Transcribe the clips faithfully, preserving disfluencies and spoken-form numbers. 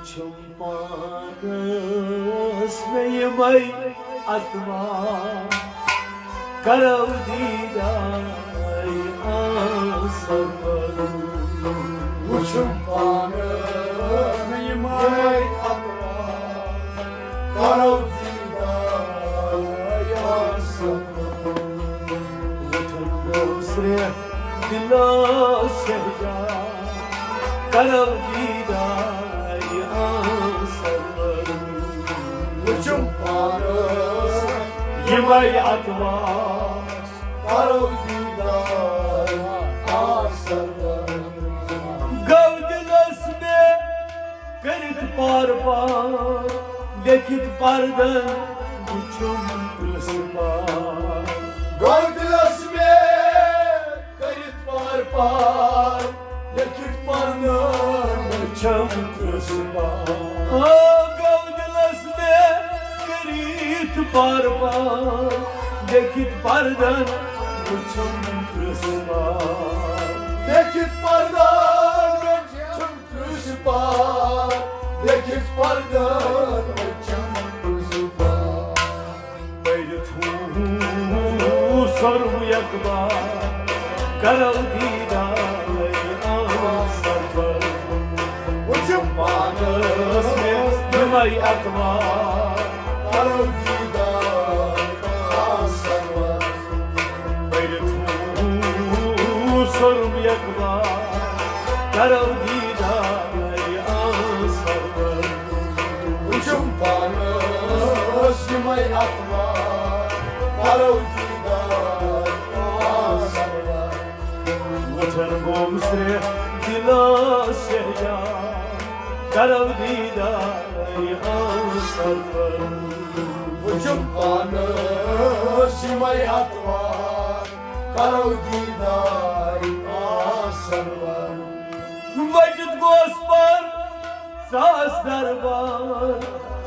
چھُم پانَس مےٚ یِمَے اَتوار، کَرَو دیٖدار آسَر۔ وٕچھُم پانَس مےٚ یِمَے اَتوار، کَرَو دیٖدار آسَر۔ وٕچھُم دوسرے دِلو سہجان، کَرَو دیٖدار آسَر۔ وٕچھُم پانَس یِمَے اَتوار، کَرَو دیٖدار آسَر۔ گوٚو دِلَس مےٚ کٔرِتھ پار پار، لیکھِتھ پردن وٕچھُم پرٛژھ پار۔ گوٚو دِلَس مےٚ کٔرِتھ پار پار، لیکھِتھ پردن وٕچھُم پرٛژھ پار۔ آ، گوٚو دِلَس مےٚ کٔرِتھ پار پار، لیکھِتھ پردن وٕچھُم پرٛژھ پار۔ لیکھِتھ پردن وٕچھُم پرٛژھ پار، لیکھِتھ پردن وٕچھُم پرٛژھ پار۔ پٔرِتھ ہُہ سوٚرمُے اخبار، کَرَو دیٖدار آسَر۔ وٕچھُم پانَس مےٚ یِمَے اخبار، کَرَو دیٖدار آسَر۔ پٔرِتھ ہُہ سوٚرمُے اخبار، کَرَو دیٖدار آسَر۔ وٕچھُم پانَس یِمَے اخبار، کَرَو دیٖدار آسَر۔ وٕچھَن گوٚم سرٛیٚہہ دِلَس سہجان، کَرَو دیٖدار آسَر۔ وٕچھُم پانَس یِمَے اخبار، کَرَو دیٖدار آسَر۔ وَٹِتھ گوس پَر ساس دربار،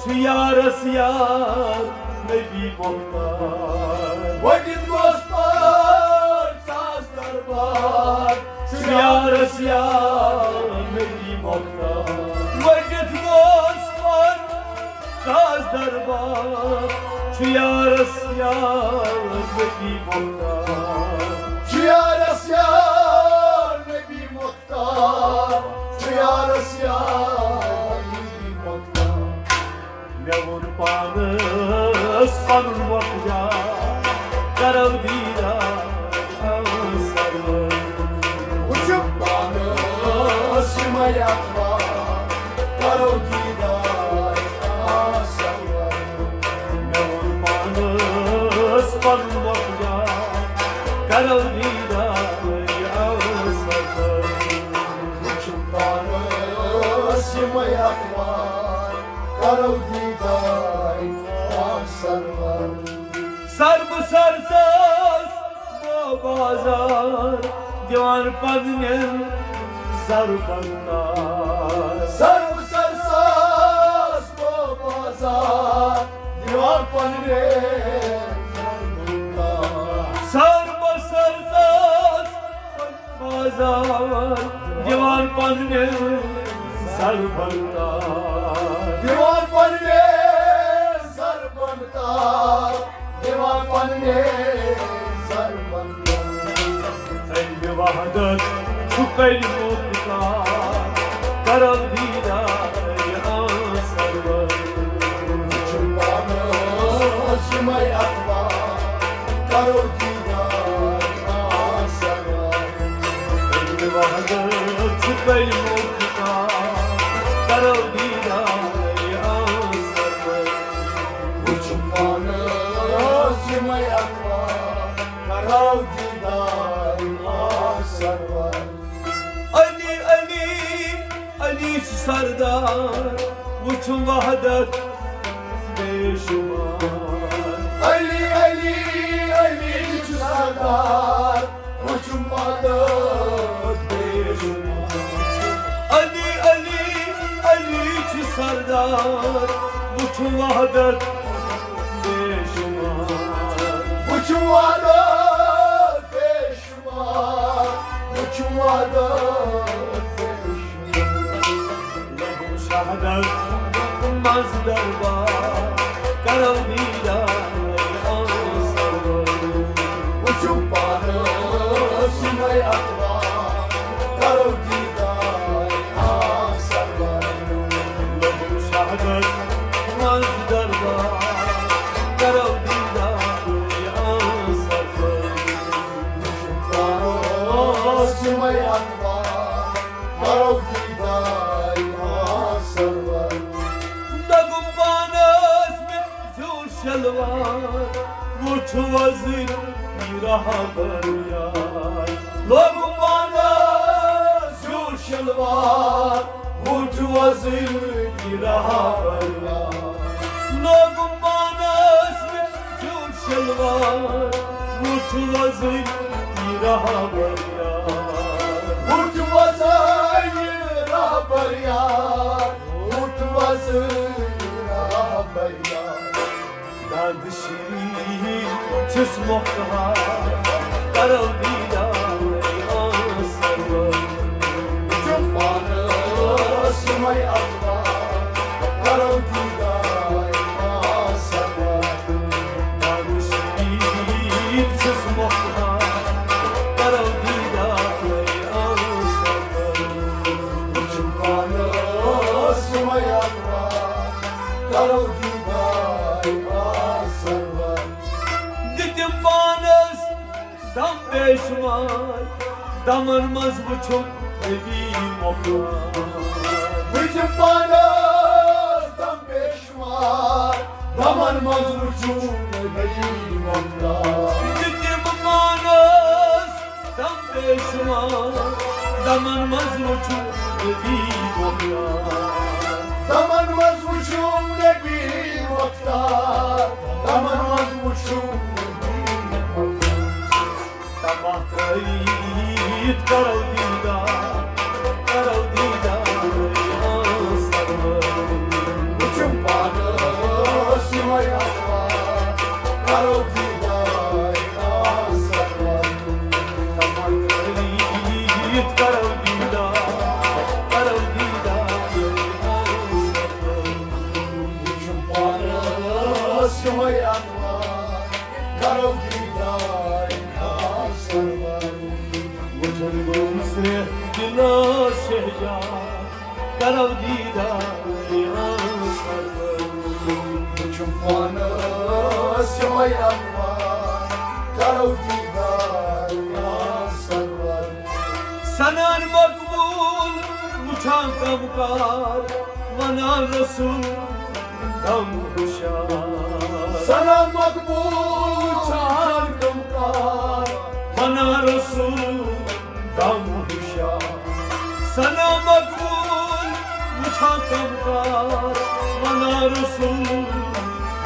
چھُ یارَس یار نبی مختار۔ وَٹِتھ گوس پَر ساس دربار، چھُ یارَس یار نبی مختار۔ وَٹِتھ گوس پَر ساز دربار، چھُ یارس یار نبی مختار۔ چھُ یارس یار نبی مختار، چھُ یارس یار نبی مختار۔ مےٚ ووٚن پانس پنُن مۄخجار، کرو دیدار۔ وٕچھِو پانہٕ سِمَے اَتھوار، کرو دیٖدار آسَر۔ مےٚ ووٚن پانَس پَنُن مۄخجار، کرو دیٖدار آسَر۔ وٕچھِو پانہٕ سِمَے اَتھوار، کرو دیٖدار آسَر۔ سر بہٕ سر ساس بو بازار، دِوان پننٮ۪ن زربن تاج۔ سر بہٕ سر ساس بو بازار، دِوان پننٮ۪ن زربن تاج۔ سر بہٕ سر ساس بازار، دِوان پننٮ۪ن زربن تاج۔ دِوان پننٮ۪ن زربن تاج، دِوان پننٮ۪ن زربن تاج۔ علمِ وحدت چھُ کلمُک تاج، کرو دیٖدار آسَر۔ چھُ پانَس یِمَے اَتھوار، کرو دیٖدار آسَر۔ علمِ وحدت چھُ کلمُک تاج، کرو دیٖدار آسَر۔ وٕچھِو پانَس یِمَے اَتھوار، کرو دیٖدار آسَر۔ علی، علی، علی چھُ سردار، وٕچھِو وحدت بے شمار۔ علی، علی، علی چھُ سردار، وٕچھِو وحدت بے شمار۔ علی، علی، علی چھُ سردار، وٕچھِو وحدت بے شمار۔ وٕچھِو وحدت بے شمار، وٕچھِو وحدت بے شمار۔ حدس منٛز دربار، کرو دیدار آسر۔ وٕچھِو پانہٕ سِمے اخبار، کرو دیدار آسر۔ لوٚگُم شہدس منٛز دربار، کرو دیدار آسر۔ وٕچھِو پانہٕ سِمے اخبار، کرو دیدار آسر۔ دوٚپُم پانس مےٚ زیوٗٹھ شلوار، وُچھ وۄزٕلۍ رہبر یار۔ لوگُم پانس زیوٗٹھ شلوار، وُچھ وۄزٕلۍ رہبر یار۔ لوگُم پانس مےٚ زیوٗٹھ شلوار، وُچھ وۄزٕلۍ رہبر یار۔ وُچھ وۄزٕلۍ رہبر یار، وُچھ وۄزٕلۍ رہبر یار۔ داد شیٖر چھُس مۄختار، کرو دیدار آسر۔ وٕچھِو پانہٕ سِمے اخبار، کرو دیدار آسر۔ داد شیٖر چھُس مۄختار، کرو دیدار آسر۔ وٕچھِو پانہٕ سِمے اخبار، کرو دیدار آسر۔ دِتِم پانس دم بے شمار، دمن منٛز وُچھُم نبی مۄختار۔ وُچھِم پانس دم بے شمار، دمن منٛز وُچھُم نبی مۄختار۔ دِتِم پانس دم بے شمار، دمن منٛز وُچھُم نبی مۄختار۔ دمن منٛز وُچھُم نبی مۄختار، دمن منٛز وُچھُم نبی مۄختار۔ تماہ ترٲوِتھ کرو دیدار، کرو دیدار آسر۔ وُچھُم پانس یِمے اخبار، کرو دیدار آسر۔ تماہ ترٲوِتھ کرو دیدار، کرو دیدار آسر۔ وُچھُم پانس یِمے اخبار، کرو دیدار آسر۔ وُچھن گوٚو مےٚ دِلس شہجار، کرو دیدار آسر۔ وُچھُم پانس یِمے اخبار، کرو دیدار آسر۔ سنان مقبول وُچھان کم کار، ونان رسول دم ہُشار۔ سنان مقبول وُچھان کم کار، ونان رسول دم ہُشار۔ سنان مقبول وُچھان کم کار، ونان رسول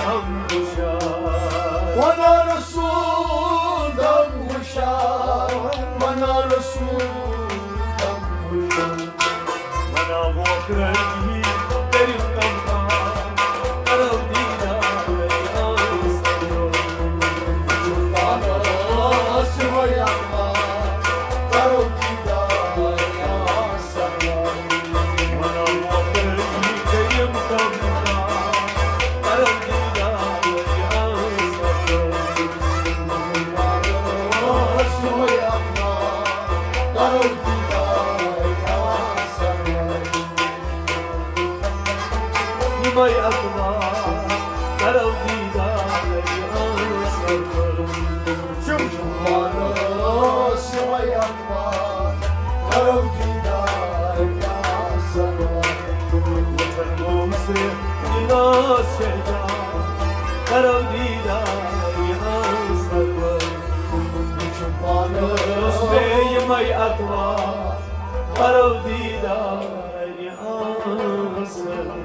دم ہُشار۔ ونان رسول دم ہُشار، ونان رسول دم ہُشار۔ ونان ووکرن ہی کٔرِو کم کار، کرو دیدار آسر۔ پانس یِمے اخبار، کرو دیدار آسر۔ یِمے اخبار، کرو دیدار آسر۔ کرو دیدار آسر۔ وُچھن گوٚو مےٚ دِلس شہجار، کرو دیدار آسر۔ وُچھُم پانس یِمے اخبار، کرو دیدار آسر۔